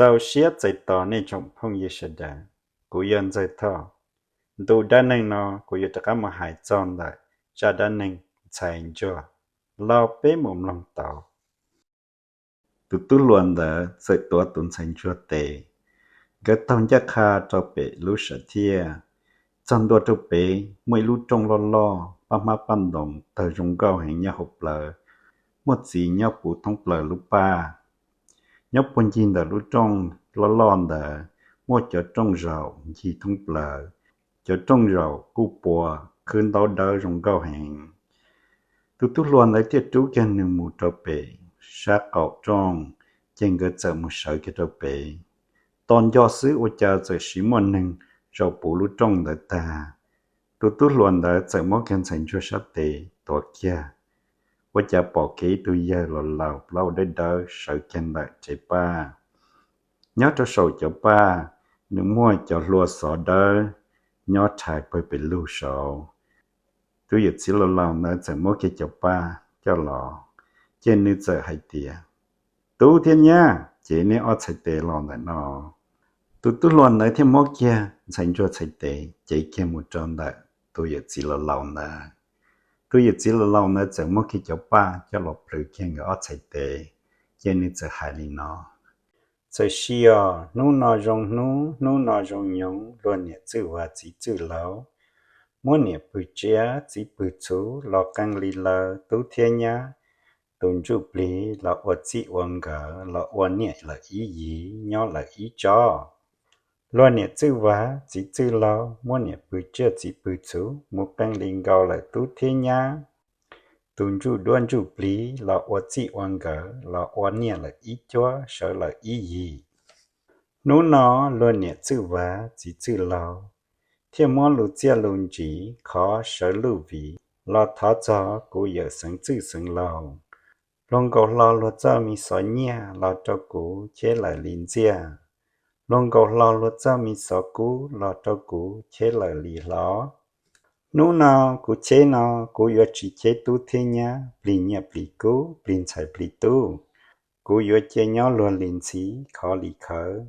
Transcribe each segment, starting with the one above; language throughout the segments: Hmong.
Tau siab txais tos nej tsoom phooj ywg sawv daws, kuv yog Ntxawg Thoj. Ntu dab neeg no kuv yuav rov qab mus hais txog ntawm zaj dab neeg ntxhais ntsuag los peb mus mloog tau. Tus tub hluas ntawd txawm tuav tus ntxhais ntsuag tes, nkawd taug ncaj qha rau pem lub sam thiaj. Txog ntua rau pem muaj ib lub rooj loj loj, paj hmab paj ntoos tawg zoo nkauj heev nyob hauv plawv, muaj txiv nyob puv thoob plaws lub paj. Nyob puag ncig ntawm lub rooj loj loj ntawd muaj cov rooj zaum ncig thoob plaws, cov rooj zaum kuj pua khwb ntaub dawb zoo nkauj heev. Tus tub hluas ntawd thiaj rub kiag nws mus rau pem sab qaum rooj, ces nkawd txawm mus sawv kiag rau pem. Tos nco xwb ua cas txawm sis muaj neeg zaum puv lub rooj ntawd tag. Tus tub hluas ntawd txawm muab kiag ntxhais ntsuag sab tes tuav kiag, ua cas pom kiag ib tug yawg laus laus plaub dawb dawb sawv kiag ntawm tsev paj. Nyob rau saum cov paj, nws muaj cov hlua xov dawb nyob rhais pawg pes lug saud. Tus yawm txiv laus laus ntawd txawm muab kiag cov paj coj los, ces nws txawm hais tias, Tub thiab nyab, cev nej ob txhais tes los ntawm no. Tus tub hluas ntawd thiaj muab kiag ntxhais ntsuag txhais tes cev kiag mus rau ntawm tus yawm txiv laus laus ntawd. Tus yawm txiv laus laus ntawd txawm muab kiag cov paj coj los plhws kiag nkawd ob txhais tes, ces nws txawm hais li no: Txawm sis os, hnub no zoo hnub, hnub no zoo nyoog, luag niam txwj vas txiv txwj laug, muab niam pw tsiab txiv pw txhuv los qee li lawv tub thiab nyab. Tus ntsuj plig los ua txij ua nkawm los ua niam lawm ib yig nyob lawm ib tsob. Luag niam txwj vas txiv txwj laug muab niam pw tsiab txiv pw txhuv mus qee li nkaus lawm tub thiab nyab. Tus ntsuj duab ntsuj plig los ua txij ua nkawm los ua niam lawm ib cuab sawv lawm ib yig. Hnub no luag niam txwj vas txiv txwj laug thiaj muab lus txiaj lus ntsig khov sawv luj viv los thov txog kuv yawm xeev txwj xeev laug. Luag nkaus hlo luag txoj me xov nyiaj los rau kuv cheb lawm li ntxiaj. Luag nkaus hlo luag txoj me xov kub los rau kuv cheb lawm li hlo. Hnub no kuv cheb no, kuv yuav tsis cheb tub thiab nyab, plig nyiaj plig kub, plig ntxhais plig tub. Kuv yuav cia nyob luag li ntxhi khov li khawv.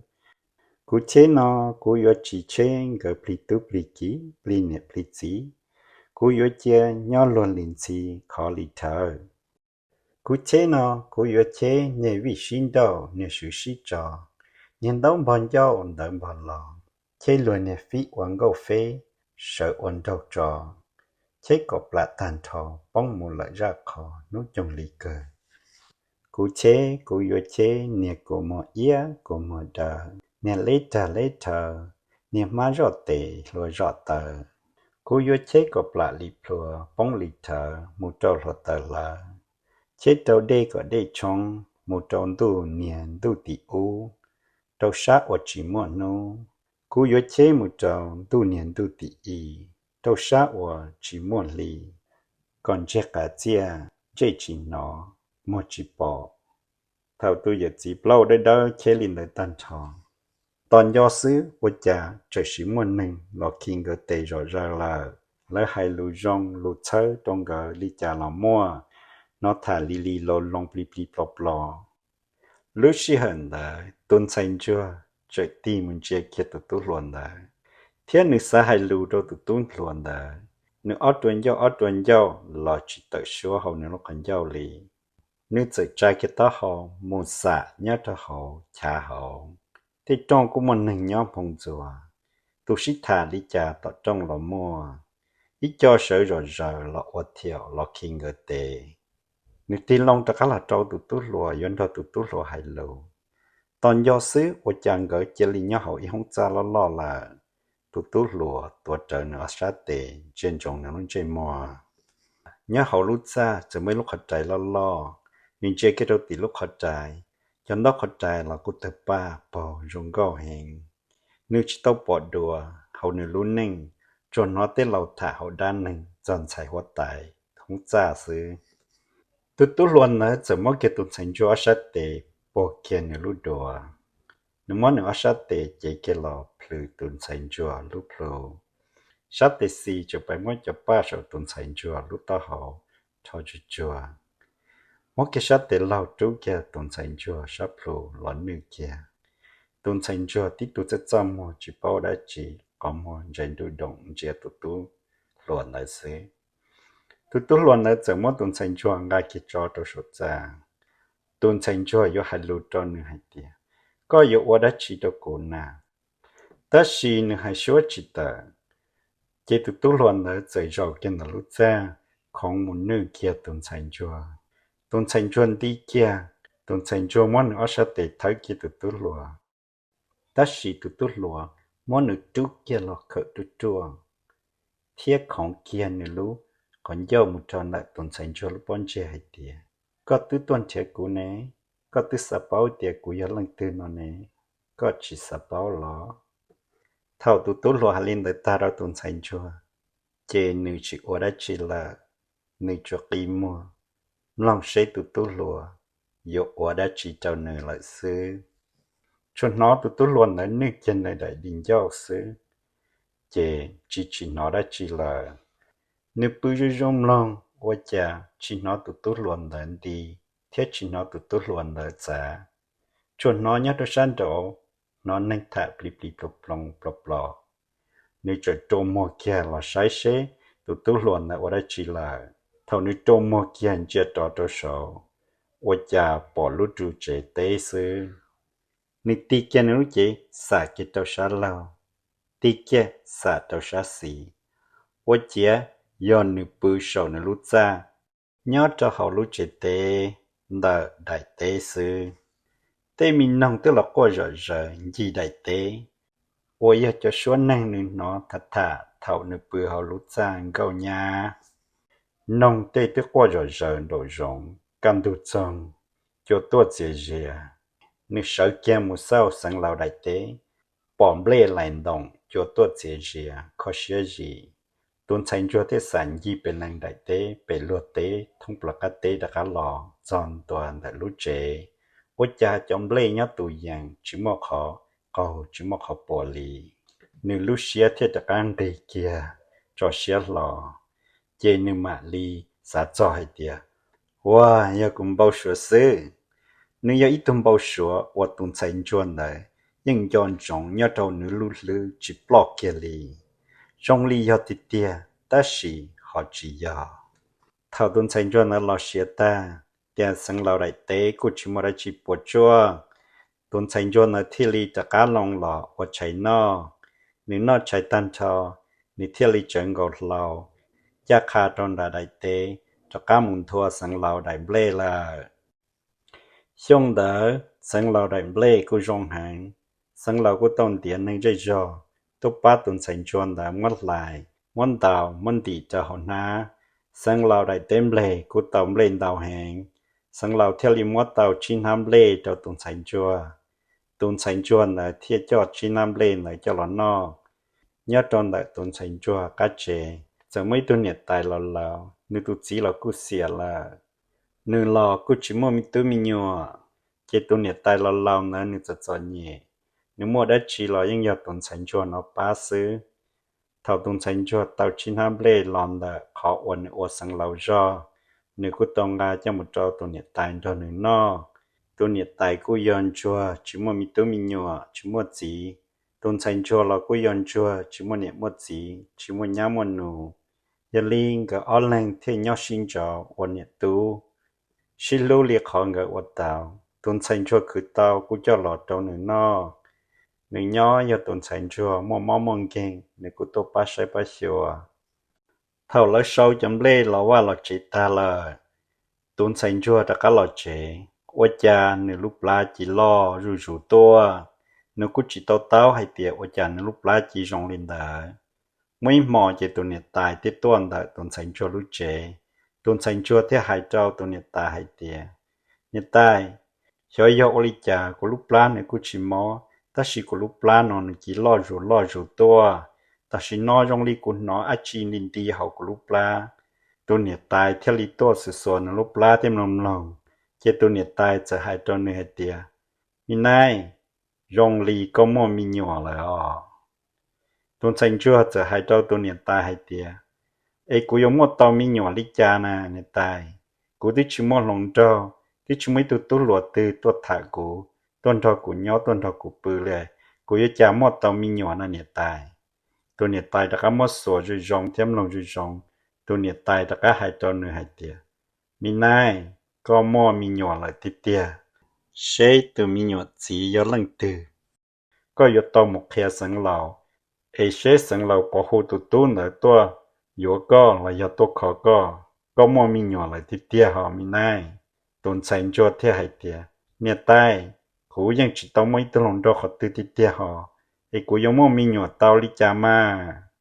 Kuv cheb no, kuv yuav tsis cheb nkawd plig tub plig kiv, plig niam plig txiv. Kuv yuav cia nyob luag li ntxhi khov li khawv. Kuv cheb no, kuv yuav cheb niag vij sib nrauj, niag swv sib tso, niag ntaub npog ncauj ntawv npog los, cheb luag niag fib ua nkauj feb sawv ua nraug tso, cheb kom plam tag nrho poob mus lawm zaj qho hnub coog li kawg. Kuv cheb, kuv yuav cheb niag kua muag iab kua muag dawv, niag leb rag leb rhawv, niag hmab zoj tes hlua zoj taw. Kuv yuav cheb kom plam li plhuav poob li rhawv mus rau hluav taws hlawv, cheb rau dej kom dej tshoob mus rau ntuj niag ntuj tim ub, rau sab uas tsis muaj hnub. Kuv yuav cheb mus rau ntuj niag ntuj tim i, rau sab uas tsis muaj hli, kom ntseg qav txiaj ntsej tsis hnov, muag tsis pom. Thaum tus yawm txiv plaub dawb dawb cheb li ntawd tag nrho, tos nco xwb ua cas txawm sis muaj neeg los khi nkawd tes zom zaws lawm. Lawv hais lus zoo lus txhawb rau nkawd li cas los muaj, hnov tham li li loo loo plig plig plo plo. Lub sij hawm ntawd tus ntxhais ntsuag txawm tig mus ntsia kiag tus tub hluas ntawd, thiab nws xav hais lus rau tus tub hluas ntawd. Nws ob rua ncauj ob rua ncauj los tsis tawm suab hauv nws lub qhov ncauj li. Nws txawm tsa kiag taub hau mus xam nyob rau hauv chav hauv. Tej rooj kuj muaj neeg nyob nphoo ntxuas. Tus sib tham li cas tom rooj los muaj. Ib co sawv zom zaws los ua thiaum los khi nkawd tes. Nws tig loo rov qab los rau tus tub hluas yuav nrog tus tub hluas hais lus. Tos nco xwb ua cas nkawd cia li nyob hauv ib hoob txaj loj loj lawm. Tus tub hluas tuav rawv nws ob sab tes ntsia ntsoov nws lub ntsej muag. Nyob hauv lub txaj txawm muaj ib lub qhov rais loj loj. Nws ntsia kiag rau tim lub qhov rais, cov ntaub qhov rais los kuj tawg paj paug zoo nkauj heev. Nws tsis tau pom dua hauv nws lub neej, tsuas hnov tej laus tham hauv dab neeg txog ntxhais huab tais hoob txaj xwb. Tus tub hluas ntawd txawm muab kiag tus ntxhais ntsuag ob sab tes puag kiag nws lub duav. Nws muab nws ob sab tes cev kiag los plhws tus ntxhais ntsuag lub plhu. Sab tes xis tseem pais muab cov paj saum tus ntxhais ntsuag lub taub hau rho tsuag tsuag. Muab kiag sab tes laug rub kiag tus ntxhais ntsuag sab plhu los nwj kiag. Tus ntxhais ntsuag tib tug txaj txaj muag tsis paub ua dab tsi, qhov muag ntsais nruj doom ntsia tus tub hluas ntawd xwb. Tus tub hluas ntawd txawm muab tus ntxhais ntsuag nqa kiag tso rau saum txaj. Tus ntxhais ntsuag yuav hais lus rau nws hais tias, koj yuav ua dab tsi rau kuv na? Tab sis nws hais suab tsis tawm, ces tus tub hluas ntawd txawm zaum kiag ntawm lub txaj, khoov mus nwj kiag tus ntxhais ntsuag. Tus ntxhais ntsuag nti kiag, tus ntxhais ntsuag muab nws ob sab tes thawb kiag tus tub hluas, tab sis tus tub hluas muab nws rub kiag los khawm ruaj ruaj, thiab khoov kiag nws lub qhov ncauj mus rau ntawm tus ntxhais ntsuag lub pob ntseg hais tias, koj twb tuaj nrhiav kuv ne, koj twb xav paub tias kuv yog leej twg no ne, koj tsis xav paub los? Thaum tus tub hluas hais li ntawd tag rau tus ntxhais ntsuag, ces nws tsis ua dab tsi lawm, nws tsuas qi muag mloog seb tus tub hluas yuav ua dab tsi rau nws lawm xwb. Tsuas hnov tus tub hluas ntawd nwj kiag nws daim di ncauj xwb, ces tsis tsis hnov dab tsi lawm. Nws pw zoo zoo mloog ua cas tsis hnov tus tub hluas ntawd nti, thiab tsis hnov tus tub hluas ntawd txav. Tsuas hnov nyob rau sab nraud, hnov neeg tham plis plis ploos ploos plos plos. Nws txawm rua muag kiag los saib seb tus tub hluas ntawd ua dab tsi lawm. Thaum nws rua muag kiag ntsia rov rau saud, ua cas pom lub ru tsev teb xwb. Nws tig kiag nws lub cev xam kiag rau sab laug, tig kiag xam rau sab xis, ua ciav yog nws pw saum nws lub txaj nyob rau hauv lub tsev teb ntawm daim teb xwb. Tej me noog twb los quaj zom zaws ncig daim teb, uas yog cov suab neeg nws hnov tham tham thaum nws pw hauv lub txaj nkauj nyab. Noog tej twb quaj zom zaws nraum zoov, kaj ntug txoog, cua tuaj txias zias. Nws sawv kiag mus xauj xeev laus daim teb, pom nplej lais ntoos cua tuaj txias zias kho siab zim. Tus ntxhais ntsuag thiaj xam ncig pem nees daim teb, pem luag teb, thoob plaws qab teb rov qab los txog ntua ntawm lub tsev, ua cas cov nplej nyob tus yees tsis muaj qhov qaug tsis muaj qhov puas li. Nws lub siab thiaj rov qab nqig kiag tso siab hlo, ces nws mam li xav txog hais tias, ua, yog kuv npau suav xwb. Nws yog ib tug npau suav uas tus ntxhais ntsuag ntawd yeej nco ntsoov nyob rau nws lub hlwb tsis ploj kiag li. Zoo li yog tiag tiag tab sis ho tsis yog. Thaum tus ntxhais ntsuag ntawd los siav tag, cas xeev laus daim teb kuj tsis muaj dab tsi puas tsuaj, tus ntxhais ntsuag ntawd thiaj li rov qab loo los ua tshais noj. Nws noj tshais tag nrho, nws thiaj li tsawv nkaus hlau, ncaj qha rau nram daim teb, rov qab mus nthua xeev laus daim nplej lawm. Xyoo ntawd xeev laus daim nplej kuj zoo heev, xeev laus kuj tau ntiav neeg zej zog tuaj pab tus ntxhais ntsuag ntawd muab hlais, muab ntaus, muab ntim rau hauv hnab. Xeev laus daim teb nplej kuj tau nplej ntau heev, xeev laus thiaj li muab tau tsib hnab nplej rau tus ntxhais ntsuag. Tus ntxhais ntsuag ntawd thiaj coj tsib hnab nplej ntawd coj los noj. Nyob rau ntawm tus ntxhais ntsuag qab tsev txawm muaj ib tug niam tais laus laus, nws tus txiv los kuj xiam lawm, nws los kuj tsis muaj me tub me nyuam, ces tus niam tais laus laus ntawd nws txom txom nyem, nws muaj dab tsi los yeej yog tus ntxhais ntsuag no pab xwb. Thaum tus ntxhais ntsuag tau tsib hnab nplej los ntawm qhov uas nws ua xeev laus zog, nws kuj tau nqa coj mus rau tus niam tais nrog nws noj. Tus niam tais kuj yog ntsuag tsis muaj me tub me nyuam, tsis muaj txiv. Tus ntxhais ntsuag los kuj yog ntsuag tsis muaj niam muaj txiv, tsis muaj nyab muaj nus. Yog li nkawd ob leeg thiaj nyob sib ntso ua niam tub, sib hlub li qhov nkawd ua tau. Tus ntxhais ntsuag khwv tau kuj coj los rau nws noj. Nws nyob yog tus ntxhais ntsuag muaj mob muaj nkeeg, nws kuj tuaj pab saib pab xyuas. Thaum lawv sau cov nplej los vaj los tsev tag lawm, tus ntxhais ntsuag rov qab los tsev, ua cas nws lub plab ci loj zuj zus tuaj. Nws kuj tsis tau taub hais tias ua cas nws lub plab ci zoo li ntawd. Muaj ib hmo ces tus niam tais thiaj tuaj ntawm tus ntxhais ntsuag lub tsev. Tus ntxhais ntsuag thiaj hais rau tus niam tais hais tias, niam tais, xyov yog ua li cas kuv lub plab nws kuj tsis mob, tab sis kuv lub plab no nws ci loj zus loj zus tuaj. Tam sim no zoo li kuv hnov dab tsi nti nti hauv kuv lub plab. Tus niam tais thiaj li tuaj xuas xuas nws lub plab thiab mloog mloog, ces tus niam tais txawm hais rau nws hais tias, me nab, zoo li koj muaj me nyuam lawm os. Tus ntxhais ntsuag txawm hais rau tus niam tais hais tias, es kuv yuav muaj tau me nyuam li cas na niam tais? Kuv twb tsis muaj hluas nraug, twb tsis muaj ib tug tub hluas twg tuaj tham kuv, tuaj nrog kuv nyob tuaj nrog kuv pw li, kuv yuav cas muaj tau me nyuam no niam tais. Tus niam tais rov qab muab xuas zoo zoo thiab mloog zoo zoo. Tus niam tais rov qab hais rau nws hais tias, Me naib, koj muaj me nyuam lawm tiag tiag. Seb tus me nyuam txiv yog leej twg, koj yuav tau mus qhia xeev laus, es seb xeev laus puas hu tus tub ntawd tuaj yuav koj los yog tuaj kho koj. Koj muaj me nyuam lawm tiag tiag hos me naib. Tus ntxhais ntsuag thiaj hais tias, Niam tais, kuv yeej tsis tau muaj ib tug hluas nraug qhov twg tiag tiag hos, es kuv yuav muaj me nyuam tau li cas mas?